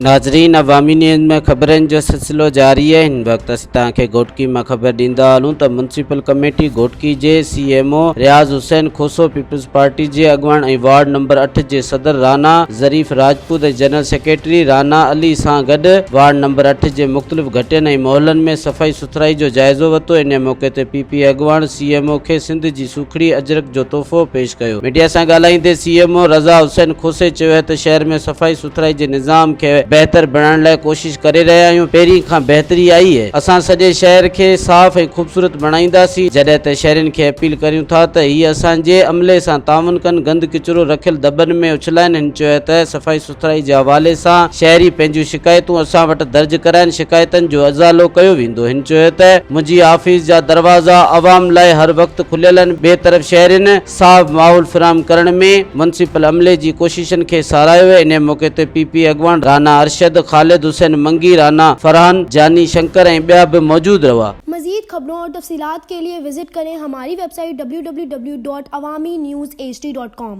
ناظرين عوامي نيوز ۾ خبرن جو سلسلو جاري آهي هن وقت اسين توهان کي گهوٽڪي مان خبر ڏيندا هلون ته ميونسپل ڪميٽي گهوٽڪي جي C M O Riaz Hussain Khoso peoples party جي اڳواڻ ۽ وارڊ نمبر اٺ جي صدر رانا ظريف راجپوت ۽ جنرل سيڪريٽري رانا علي سان گڏ وارڊ نمبر اٺ جي مختلف گهٽين ۽ محلن ۾ صفائي سٿرائي جو جائزو ورتو ان موقعي تي پي پي اڳواڻ سي ايم او کي سنڌ جي سوکڙي اجرڪ جو تحفو پيش ڪيو ميڊيا سان ڳالهائيندي C M O Raza Hussain کوسي چيو ته شهر ۾ صفائي سٿرائي جي نظام کي بهتر بڻائڻ لاء ڪوشش ڪري رهيا آهيون، پهرين کان بهتري آئي آهي، اسان سڄي شهر کي صاف ۽ خوبصورت بڻائينداسين، جڏهن ته شهرين کي اپيل ڪريون ٿا ته هي اسان جي عملي سان تعاون ڪن، گند ڪچرو رکيل دٻن ۾ اڇلائن، هن چيو ته صفائي سٿرائي جي حوالي سان شهري پنهنجون شڪايتون اسان وٽ درج ڪرائن، شڪايتن جو ازالو ڪيو ويندو، هن چيو ته منهنجي آفيس جا دروازا عوام لاء هر وقت کليل آهن، ٻئي طرف شهرين. صاف ماحول فراهم ڪرڻ ۾ ميونسپل عملي جي ڪوششن کي ساراهيو ويو انهي موقعي تي پي پي اڳواڻ رانا ارشد، خالد حسين منگي، رانا فرحان، جاني شنڪر ۽ ٻيا به موجود رهئا. مزيد خبرون اور تفصيلات کے لئے وزٽ ڪرين ھماري web site www.awamiNewsHD.com.